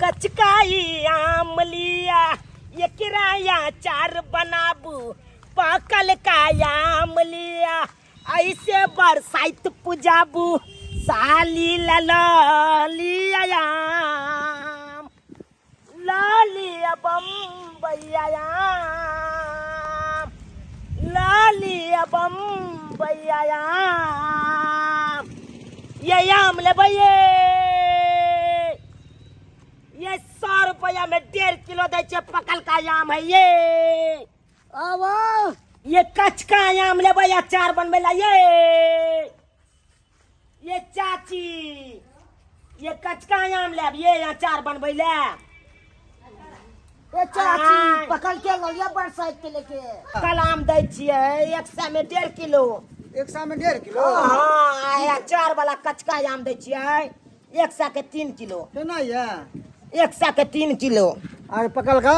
कचकाई आम लिया, एकरा अचार बनाबू। पकल का आम लिया, ऐसे बरसाइत पुजाबू। साली लिया आम, लिया बम्बैया आम, लिया बम्बैया आम। ये आम लेबै ये, ये 100 रुपया में 1.5 किलो दै छै। पकल का आम है ये। आब। ये कचका आम लेबै अचार बनबै ला ये। ये चाची, ये कचका आम लेब ये अचार बनबै ला। ए चाची। आय। पकड़ के लऽ लिअ बरसाइत के लेके। कल आम दै छियै 100 में 1.5 किलो। 100 में 1.5 किलो? हाँ, आ अचार वाला कचका आम दै छियै 100 के 3 किलो। केना ये? 100 के 3 किलो। आर पकल का?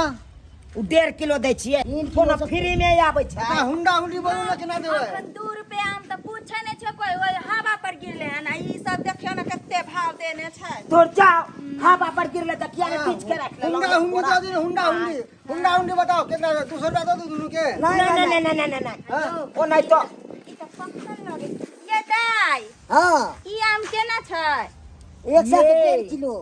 ओ 1.5 किलो दै छियै। 3 किलो। कोनो फ्री में आबै छै? आ हुंडा हुंडी बोलू ने, केना देबै? अखन 2 रुपया आम तऽ पूछे नहि छै कोइ, ओहि हवा पर गिरले हन। आ ई सब देखियौ ने कते भाव देने छै। तोर जाओ, हवा पर गिरले तऽ किया ने पीच के राख लेलहुँ? हुंडा हुंडी दऽ दियौ, हुंडा हुंडी, हुंडा हुंडी बताओ केतना? 200 रुपया दऽ दू दुनू के। नहीं नहीं नहीं नहीं नहीं नहीं। हाँ। ओ नहीं तो। ई तऽ पक्कल लगे ये दाइ। हाँ। ई आम केना छै? 100 के ये। 1.5 किलो।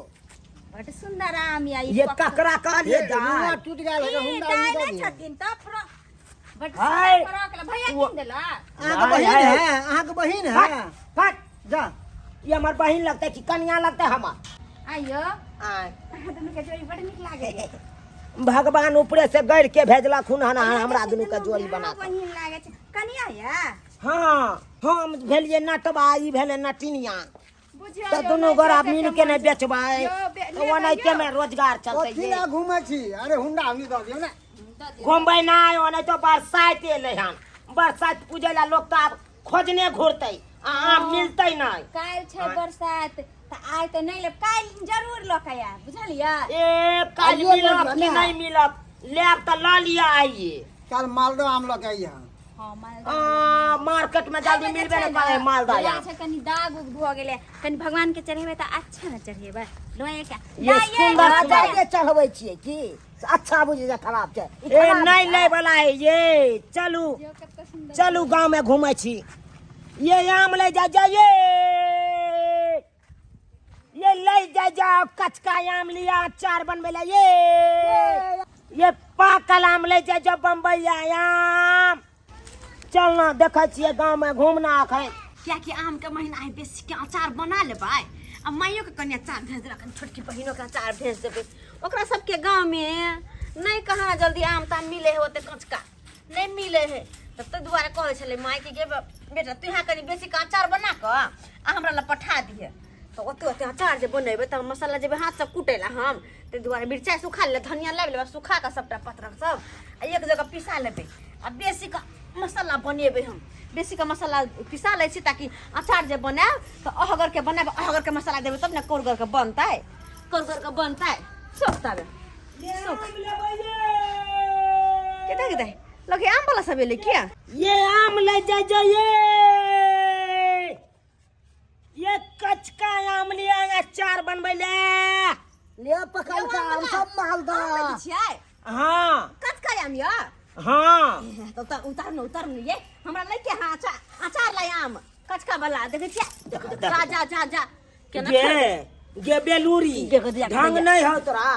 बड सुंदर आम या ई ये पक्कल। ककरा कहलिए ये दाइ? रुआ टूट गेल है। ई हुंडा दाइ हुंडी दऽ नहि दियौ। छथिन तऽ बड हाय। सुंदर फरक भैया कीन देलक। अहाँके बहिन हाय, हाय। है? अहाँके बहिन है? फट फट। जा। ये हमर बहिन लगतै कि कनिया लगतै हमर? आइयो। आय। अहाँ दुनू के जोड़ी बड नीक लागैया। भगवान ऊपरे से गढ़ के भेजलखुन हन हमरा दुनू के जोड़ी बना कऽ। बहिन लागै छै कनिया या। हाँ, हम भेलिए नटबा, ई भेलै नटिनिया। बुझियौ तऽ यौ, दुनू नहि गोरा बेचैके मिल के मन नहि छै। बेचबै यौ, तऽ लेबै ओनाहिते यौ। मे रोजगार चलतै। कथी ये लए घूमै छी? अरे हुंडा हुंडी दऽ दियौ ने। दऽ दियौ। घुमबै नहि, ओनाहितो बरसाइत एलै हन। बरसाइत पूजै लए लोक तऽ आब खोजने घुरतै आ आम मिलतै नहि। काल्हि छै बरसात, तऽ आइ तऽ नहि लेब, काल्हि जरूर लऽ कऽ आयब, बुझलियै? ए काल्हि आइये मिलत लऽ कि लिअ ने। नहि मिलत? लेब तऽ लऽ लिअ आइये। काल्हि मालदह आम लऽ के अइहे। हँ, मालदह। आ, मार्केट में जल्दी एहिमे जे मिलबे छै नहि करे ने, मालदह लागै आम। छै कनी दाग उग भऽ गेलै, कनी भगवान के चढ़ेबै तऽ अच्छा ने चढ़ेबै लोहे के। ये दाइ, ये सुंदर दाइ, सुंदर। राजा के चढ़बै छियै की अच्छा बुझै छै खराब छै? ई ए खराब नहीं छै। लै वाला है ये। चलू। देखियौ कते सुंदर। चलू, गांव में घूमै छी। ये आम ले जा जा, ये ले जा जाओ। कचका आम लिया अचार बनबै ला ये। ये पाकल आम ले जा जाओ, बम्बैया आम। चल ना, देखै छियै गांव में घूमना अखन। कियाकि आमके महीना है, बेसी के अचार बना लेबै आ माइयोके कनि अचार भेज देबै, कनि छोटकी बहिनोके अचार भेज देबै। ओकरा सबके गाँवमे नहि कहाँ जल्दी आम ताम मिले है, ओते कचका नहि मिले है, तऽ ताहि दुआरे कहै छलै मायके, गे बेटा, तू यहाँ कनि बेसी के अचार बना कऽ आ हमरा लए पठा दिहे। तऽ ओते ओते अचार जे बनेबै तऽ मसाला जेबै हाथसँ कुटै लए हम, ताहि दुआरे मिरचाइ सुखा लेबै, धनिया लाबि लेबै, सुखा कऽ सबटा पत्रक सब आ एक जगह पिसा लेबै आ बेसी कऽ मसाला बनेबै। हम बेसी कऽ मसाला पिसा लै छी ताकि अचार जे बनायब तऽ अहगरके बनायब, अहगरके मसाला देबै तब ने कौरगरके बनतै, कौरगरके बनतै। सुख तबे सुख केते केते लगे आम वाला सब एलै किया? ये आम ले जा जा, ये कचका आम लिया अचार बनबै ले। ले पकड़ के आम सब मालदह। आम लै छियै? हाँ। कचका आम यऽ? हाँ। तब तऽ उतार न, उतार न ये हमरा लैके। हाँ, अचार, अचार लाई आम कचका वाला देखै छियै? देखो, जा जा जा जा, केना गे छोड़ि गे बेलूरी। देखो, देखो, ढंग देखो। नहीं हो तोरा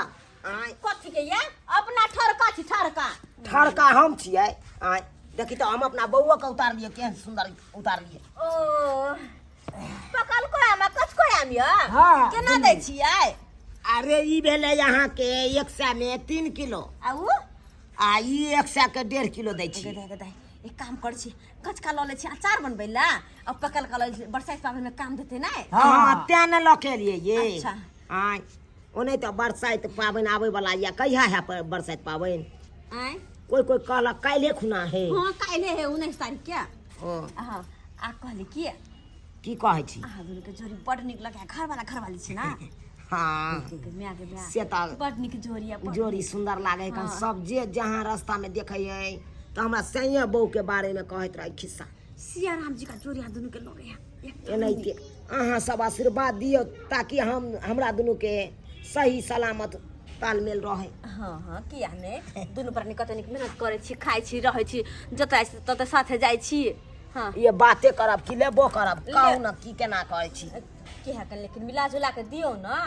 आय। कथी के ये अपना ठरका छी, ठरका। ठरका हम छियै? आय देखी तऽ, हम अपना बौआ के उतारलियै, केहन सुंदर उतारलियै। ओ पकल को आम आ कचको आम यऽ? हाँ। केना दै छियै? अरे ई भेलै अहाँके 100 में 3 किलो। आ उ? आ ई 100 के 1.5 किलो दै छियै। गे दाइ, एक काम करै छी, कचका लऽ लै छी अचार बनबै लए आ पकल का लऽ लै छी, बरसाइत पाबनिमे काम देतै ने। हाँ, तें ने लऽ के एलियै ये। अच्छा। आय, ओनाहि तऽ बरसाइत पाबनि आबै वाला यऽ। कहिया है बरसाइत पाबनि? आँय? कोइ कोइ कहलक काल्हि खुना है। हाँ, काल्हि है, 19 तारीख के। ओ। हाँ, आ कहली की? की कहै छी? अहाँ दुनूके जोड़ी बड नीक लगै, घरवाला घरवाली छी ने? हाँ। माय के माय। से तऽ बड नीक जोड़ी है, बड जोड़ी नीक। सुंदर लागे है। हाँ। सब जे जहाँ रास्ता में देखे है तऽ हमरा सैया बहू के बारे में कहैत रहे खिस्सा। सिया राम जी का जोड़ी अहाँ दुनू के लगे है एकदम। एनाहिते अहाँ सब आशीर्वाद दियौ ताकि हम हमरा दुनू के सही सलामत तालमेल रहै। हाँ हाँ, किया नहि, दुनू प्राणी कते नीक मेहनत करै छी, खाइ छी, रहै छी, जतऽ जाइ छी ततऽ साथे जाइ छी। हाँ, ये बाते करब कि लेबो करब? कहू ने, की केना करै छी? किया के, लेकिन मिला जुला के दियौ ने।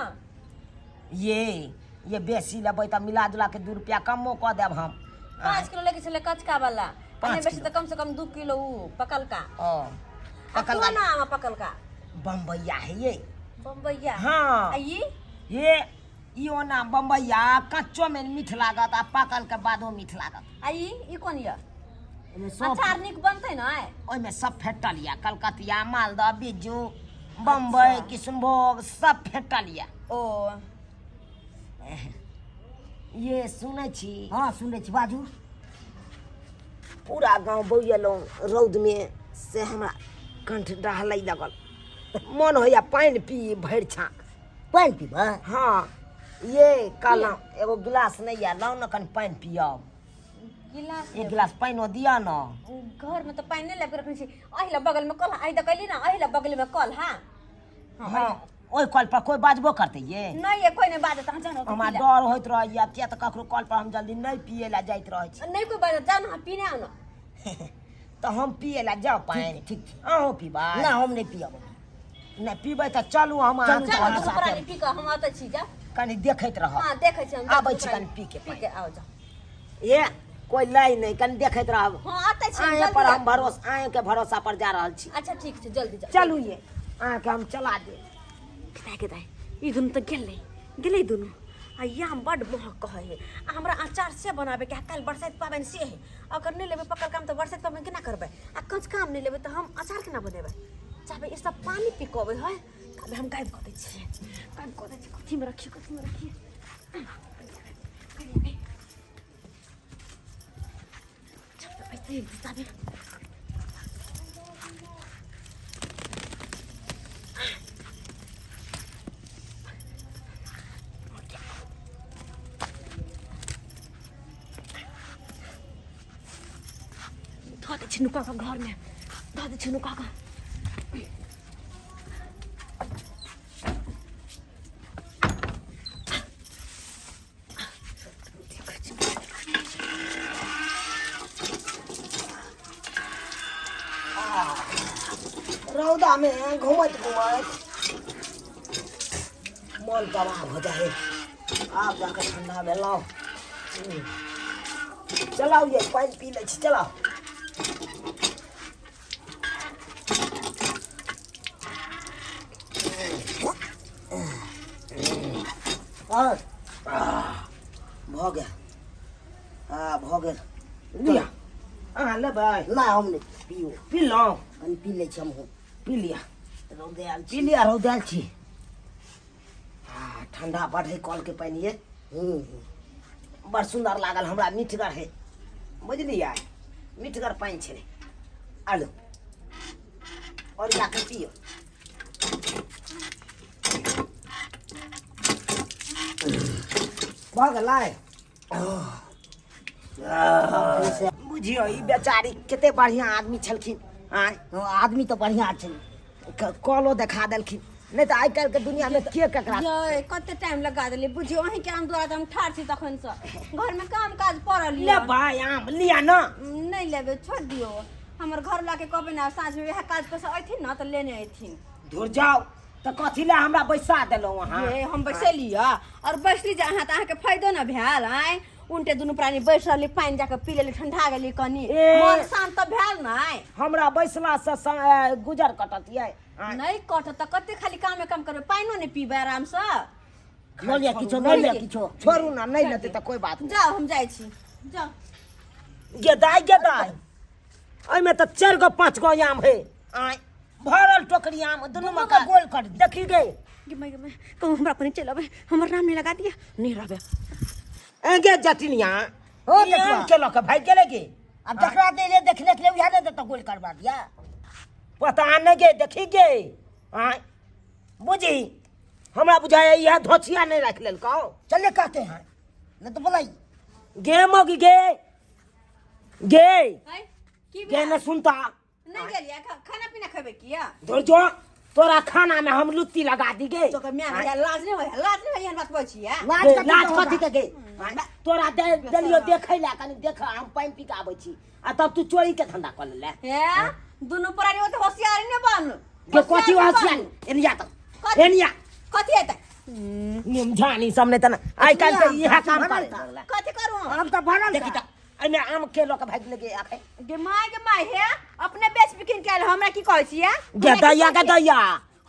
ये बेसी लेबै तऽ मिला जुला के 2 रुपया कमो कऽ देब हम। 5 किलो लेके छलै कचका वाला। 5 नहि बेसी तऽ कम से कम 2 किलो उ पकलका। ओ आ पकलका। कोन आम पकलका? बम्बैया है ये। बम्बैया? हाँ। आ ई? ये ई ओना बम्बैया कच्चो में मीठ लागत आ पाकल के बादो मीठ लागत। आ ई कोन यऽ? ओहिमे सब अचार नीक बनतै ने? ओहिमे सब फेटल यऽ, कलकतिया, मालदह, बिज्जू, बम्बई, किशनभोग सब फेटल यऽ। ओ ये सुनै छी? हँ, सुनै छी, बाजू। पूरा गाँव बौएलहुँ रौदमे से हमरा कंठ डहलै लगल, मन होइया पानि पी भरि छाक। पानि पीबै? हाँ ये, कहलहुँ एगो गिलास नहि यऽ, लाउ ने कनि पानि पियब। गिलास? एक गिलास पानिओ दिअ ने। घरमे तऽ पानि नहि लाबि कऽ रखने छी, एहि बगलमे कल आइ तऽ कहली ने, एहि बगलमे कल। हाँ। हाँ, ओहि कल पर कोइ बाजबो करतै ये? नहि ये, कोइ नहि बाजत, अहाँ जाउ ने ओतऽ हमरा पी ले। डर होइत रहैया, किया तऽ ककरो कल पर हम जल्दी नहि पियै लए जाइत रहै छी। नहि कोइ बाजत, जाउ ने अहाँ, पीने आउ ने। तऽ हम पियै लए जाउ पानि? ठीक छै। अहूँ पीबै? ना, हम नहि पियब। नहि पीबै तऽ चलू हम अहाँके चलू दुनू साथे। प्राणी पी कऽ हम अतै छी, जाउ। कनि देखैत रहब। हाँ, देखै छी हम, जाउ आबै दुनू छी प्राणी कनि पी के। पी के आउ, जाउ। ए कोइ लै नहि, कनि देखैत रहब। हाँ, अतै छी हम, अहें जल्दी पर हम आउ। भरोसा, अहें के भरोसा पर जा रहल छी। अच्छा ठीक छै, जल्दी जाउ। चलू ये, अहाँके हम चला देब। दाइ के दाइ, ई दुनू तऽ गेलै गेलै दुनू। आ याम बड्ड महग कहै है, आ हमरा अचार से बनाबैके है, काल्हि बरसाइत पाबनि से है। अगर नहि लेबै पकल काम तऽ बरसाइत पाबनि केना करबै? आ कचका आम नहि लेबै तऽ हम अचार केना बनेबै? चाहबै ई सब पानि पी कऽ अबै है, तबे हम गायब कऽ दै छियै, गायब कऽ दै छियै। कथीमे रखियै, कथीमे रखियै? ताबे धऽ दै छी नुका कऽ, घरमे धऽ दै छी नुका कऽ। रौदामे घुमैत घुमैत मन तबाह हो जाइ, आब जाकऽ ठंडा भेलहुँ। चलाउ ये, पानि पी लै छी, चलाउ। और भऽ गेल, हँ भऽ गेल। लिअ, अहाँ लेबै? ना, हम नहि पियो। पीलहुँ? कनि पी लै छी हमहूँ। पी लिअ। रौदे आयल पी छी। लिअ, रौदायल छी। हँ, ठंडा बड है कलके पानि ये। हूँ। बड़ सुन्दर लागल हमरा, मीठगर है, बुझलियै? मीठगर पानि छलै। आलू और जाके पियो। भऽ गेलै। बुझियौ, ई बेचारी कते बढ़िआँ आदमी छलखिन आँय। हँ, आदमी तऽ बढ़िआँ छै। कलो देखा देलखिन, नहि तऽ आइ काल्हिके दुनियामे के ककरा। यै, कते टाइम लगा देलियै बुझियौ, अहींके आम दुआरे तऽ हम ठाढ़ छी तखनसँ, घरमे काम काज पड़ल यऽ। लेबै आम? लिअ ने। नहि लेबै, छोड़ दियौ। हमर घरवला के कहबै ने, साँझमे वएह काज पर से अयथिन ने तऽ लेने अयथिन। धुर जाउ, तऽ कथी लए हमरा बैसा देलहुँ अहाँ? ये, हम बैसेली यऽ और बैसली जे अहाँ तऽ अहाँके फायदो ने भेल। आँय, उनटे दुनू प्राणी बैस रहली, पानि जाकऽ पी लेली, ठंडा गेली कनि। ए। मन शांत तऽ भेल ने? हमरा बैसलासँ गुजर कटत ये? आँय? नहि कटत तऽ कते खाली कामे काम करबै, पानिओ नहि पीबै आरामसँ? लऽ लिअ किछो, लऽ लिअ किछो। छोड़ू ने, नहि लेतै तऽ कोइ बात नहि। जाउ, हम जाइ छी, जाउ। गे दाइ, गे दाइ, एहिमे तऽ 4 गो 5 गो आम है। आँय, भरल टोकरी आम दुनू दुनू के गोल कर दी। देखी गे। गे माय, गे माय, कहूँ हमरा पर चलि अबै, हमर नाम नहि लगा दिअ, नहि रहबै। ए गे जटिनिया। हो। ई देखबा। आम के लऽ कऽ भागि गेलै गे। आब जकरा दै ले देखने के लिए, उएह ने देतौ, गोल करबा दिया। पता नहि गे, देखी गे। आँय बुझी, हमरा बुझाइया इएह धोछिया नहि राखि लेलकौ। चले, कहते हैं नहीं तो बोलाई। गे मौगी, गे गे। आँय, की गे भेल? नहि सुनता। नहि गेलियै, खाना पीना खेबै किया? धुर जो। तोरा खाना में हम लुत्ती लगा दी गे। तो मैं लाज नहीं होय, लाज नहीं होय, एहन बात कहै छियै। लाज गे, कथी लाज के कथी के गे? तोरा दे देलियो देखै ला, कनी देख, हम पानि पी के आबै छी आ तब तू चोरी के धंधा कऽ लेले। हे, दुनू प्राणी ओते होशियारी ने बन। गे, कथी होशियारी? एनिया तऽ कथी? एनिया। कथी हेतै? निमझानी सब नहि तऽ आइ काल्हि तऽ इएह काम करे लगलै। कथी करू हम? आम तऽ भरल। देखी तऽ एहिमे आम के लऽ के भागि गेलै आखै। गे my, गे my, हे अपने बेच बिकिन के आयल, हमरा की कहै छियै? गे दैया, गे दैया,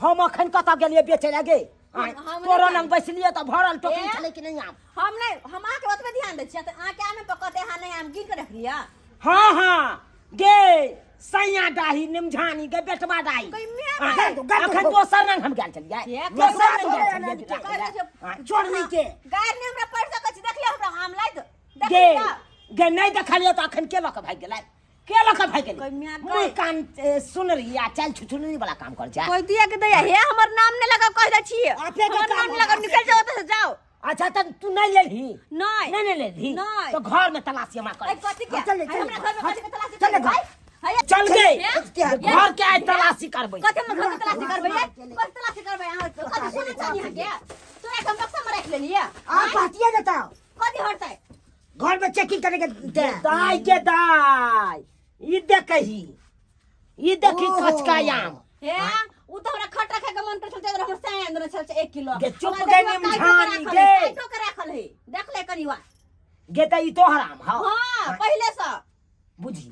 हम अखन कतऽ गेलियै बेचै लए गे? आँय, हम नहि तोरो जानी। लग बैसलियै तऽ भरल टोकरी ए? छलै कि नहि आम? हम नहीं, हम अहाँके बात पे ध्यान दै छियै तऽ अहाँके आमे पकते अहाँ नहीं आम गिन के रख लिअ। हाँ हाँ गे सैया डाही निमझानी, गे बेटवा डाही। कोई मैं आँय, गाल दो, गाल दो। अखन दोसर रंग हम गेल छलियै। हे, दोसर रंग कहै गेल छलियै छै, बेटा के। आँय, चोरनी के। गाय ने हमरा पढ़ सकै छी, देख लिअ हमरा आम लाइ दो, देख गे लिअ। गे, नहि देखलियै तऽ अखन के लऽ के भागि गेलै? के लऽ के भागि गेलै? कोई मियाँ मुँह गए। कान सुनरी आ चल छुछुनरी वाला काम कर जा। कोई दिया के दैया, हे हमर नाम नहीं लगाओ, कह दै छी। आपे के हमर काम नाम नहीं लगाओ, निकल जाओ ओतऽ से, जाओ। अच्छा, तऽ तू नहि लेलही? नहीं। नहि, नहि लेलही? नहीं। तऽ घर में तलाशी हमरा ए, कर। कथी के? हाँ, चल, है, चल, हमरा घर में हाँ, कथी के तलाशी चल, करबै? घर। है, चल गे। हे? घर के आइ तलाशी करबै। कथी हमर घर के तलाशी करबै ये? कथी तलाशी करबै अहाँ? कथी सोना चानी अहाँके? चोरा के हम बक्सा में राखि लेलियै। आप हटिए देता। कथी हटतै? घर में चेकिंग करे के दे। दाय के दाय, ई देखही, ई देखी। ओहो। कचका आम। हे, उ त हमरा खट रखे के मन पर छल, हमर साया अंदर छल 1 किलो। गे, चुप हमरा गे, देखियौ, निमझानी काटो के गे। राखल है, काटो के राखल है, देख ले कनिवा। गे, तऽ ई तोहर आम हौ? हाँ, पहिले से। बुझी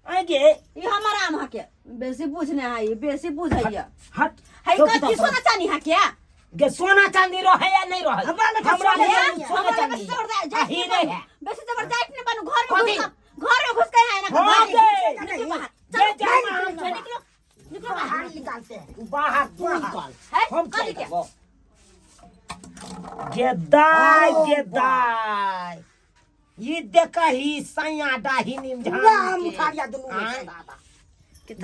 आइ गे। ई हमर आम हके, बेसी बुझने है, बेसी बुझैया। हट। है चौकी कथी पर। सोना चानी है क्या? गे, सोना चांदी रहे या नहीं रहे? हमरा लगे हमरा सोना लगे चांदी है। सोना हमरा लगे चांदी जबरदस्त आ हीरे है। बेसी जबरदस्त ने बनू, घर में कथी? घुस, घर में घुस के है ना। हाँ गे। निकलो बाहर। गे, चलो, जा आम निकलो, निकलो, निकलो बाहर। बाहर निकालते हैं। तू बाहर, तू निकल। है, हम कथी चल के? देबो। गे दाय, ओ, गे दाय, ई देखही सैया डाही निमझान पूरा आम के। उठा लिया दुनू में आँय? से दादा।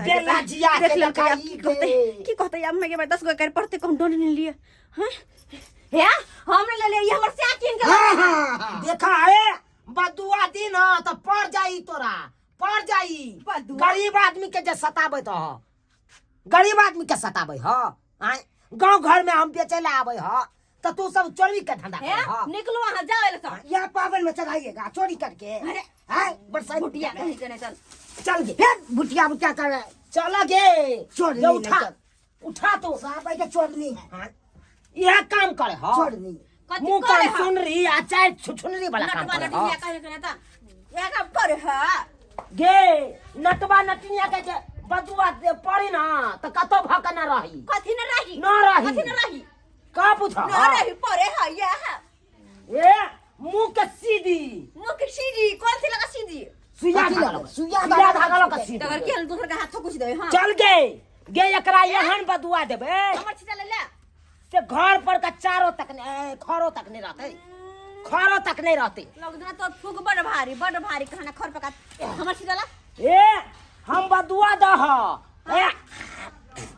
बेला जिया देख के लेलकै देखा आब ई की कहतै, गे। की कहतै आब? मैं 10 गो कर पड़तै, कहूँ don't नहीं लिए हैं। हे, हम नहीं ले लिए, ये हमर स्या किन के हाँ हाँ हाँ। देखा है, बदुआ दिन ह त पड़ जाई, तोरा पड़ जाई। बदुआ? गरीब आदमी के जे सताबै त ह, गरीब आदमी के सताबै ह। आँय, गांव घर में हम बेचे ला आबै ह त तू सब चोरी के धंधा हे, करे ह। निकलो अहाँ, जाओ एले सब। यहाँ पावन में चढ़ाइएगा चोरी करके। अरे, है बरसाइत। भुटिया कहीं के नहीं, चल। चल गे। फिर भुटिया भुटिया कर रहे। चल गे। चोरनी गे, नहीं उठा चल। उठा तू। साहब के चोरनी है। हाँ, इहे काम करे ह। चोरनी। कथी मुंह करे कान ह? सुनरी आ चाय छुछुनरी वाला काम नटवा करे नटिया ह। कहीं के नहीं त ये काम करे ह। गे नटवा नटनिया के जे बदुआ दे पड़ी ना त कतौ भक न रही। कथी न रही? न रही। कथी न रही? का पूछ न रही, परे है ये है। ए, मुंह के सीधी। मुंह के सीधी? कौन सी लगा सीधी? सुइया कथी धागा लगा? लगा। सुइया सुइया धागा धागा लगा लगा। सीधी। तगर के दूसर के हाथों कुछ दे। हां, चल गे, गे, एकरा एहन बदुआ देबे। हमर छिटा ले ले। से घर पर का चारो तक नहीं, खरो तक नहीं रहते, खरो तक नहीं रहते। लग जना तो फूक बड़ भारी, बड़ भारी खाना खर पका हमर छिटा ला। ए, हम बदुआ दह, ए, ए,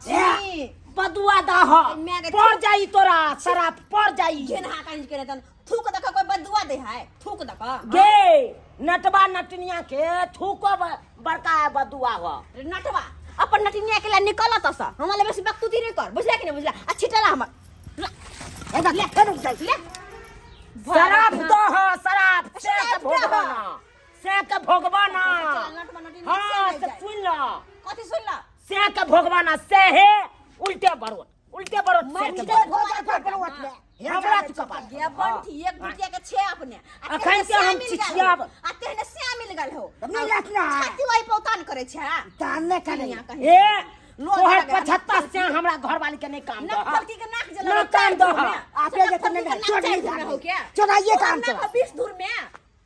छी। बदुआ दह। मैं के पड़ जाई तोरा शराब पड़ जाई। घेन हा कहीं के तन थूक दक, कोई बदुआ दे है थूक दक? गे नटवा नटनिया के थूको बड़का बदुआ हो। रे नटवा, अपन नटिनिया के ला निकल त स, हमरा ले बेसी बकतूती नहीं कर, बुझला कि नहीं बुझला? आ छिटला हमर ला, ए बा, ले, रुक जा। ले। शराब दह, शराब से के शराब भोगबा दह। ना, से के भोगबा ना। नटवा नटिनिया हाँ से से नहीं सुन ल। कथी सुन ल? से के भोगबा ना, से हे उल्टे बरोट, उल्टे बरोट से के उल्टे भोगबा। भोजा पर पर में। हमरा तू कपार गे बंठी, एक बुटिया के छे अपने आ अखन तेहने के हम स्या मिल गेल हो। चिचियाब। आ तेहने स्या मिल गेल हो। मिलत ना। छाती वही पौतान करे छै। तान नहीं करे। कनिया कहीं ए, लोग तोहर लगे हम 75 से हमरा घरवाली के नहीं काम नाक दह। फलकी के नाक जला ना काम दह। आपे जे तने नाक चोरनी चारि धुर में हो क्या? चोराइए तोहर काम नाक चोरा। 20 धुर में।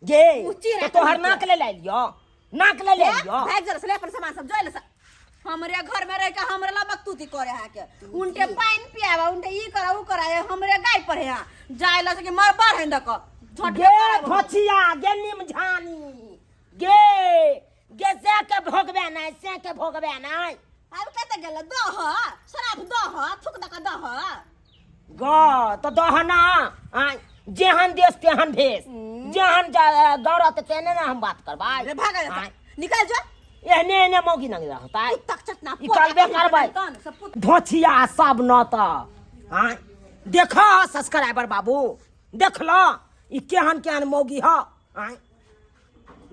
गे ऊँची तो राखल तोहर छै। नाक ले ले लियो, नाक ले ले लियो। भाग जरा से, ले अपन सामान सब जोइ ले सब। हमरे घर में रह के हमरे ला बकतूती करे है के, उनटे पानी पियावा, उनटे ई करा ऊ करा, हमरे गाय पर है जाय ला से के मर बार है दक झट गे घोचिया, गे निमझानी, गे गे, से के भोगबे नहीं, से के भोगबे नहीं। अब कत गेल दह शराब दह, थूक दक दह। ग तो दहना आय, जेहन देश तेहन भेष, जेहन गौरत तेहने ना हम बात करबै। रे भाग जा, आय। निकल जो। एहने एहने मौगी नंग रहतै। तक चटना। ई करबे करबै। धोछिया सब न त आँय देख सब्सक्राइबर बाबू, देख ल ई केहन केहन मौगी ह। आँय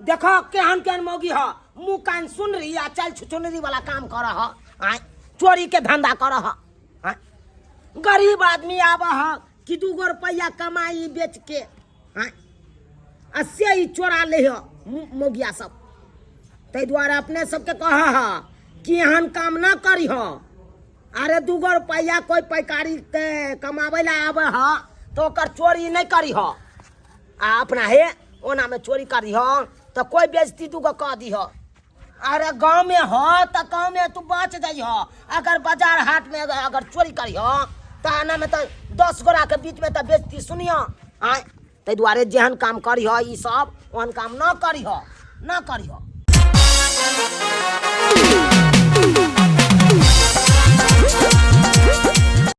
देख केहन केहन मौगी ह, मुँह कान सुन रही आ चल छुछुनरी वाला काम कर ह। आँय चोरी के धंधा कर ह। आँय गरीब आदमी आब ह कि 2 गो रुपैआ कमाई बेच के, आँय आ से ई चोरा ले ह मौगिया सब। ताहि दुआरे अपने सबके कह ह कि एहन काम ना करी ह। अरे 2 गो रुपैआ कोई पैकारी के कमाबै ला आबै ह तो ओकर चोरी नहीं करी ह। आ अपना हे ओना में चोरी करी ह तो कोई बेइज्जती 2 गो कह दी ह। अरे गाँव में ह तो गाँव में तू बच जाइ ह, अगर बाजार हाट में अगर चोरी करी ह तो आना में तो 10 गोरा के बीच में तो बेइज्जती सुनियो। आय ताहि दुआरे जेहन काम करी ह ई सब ओहन काम न करी ह, न करी ह।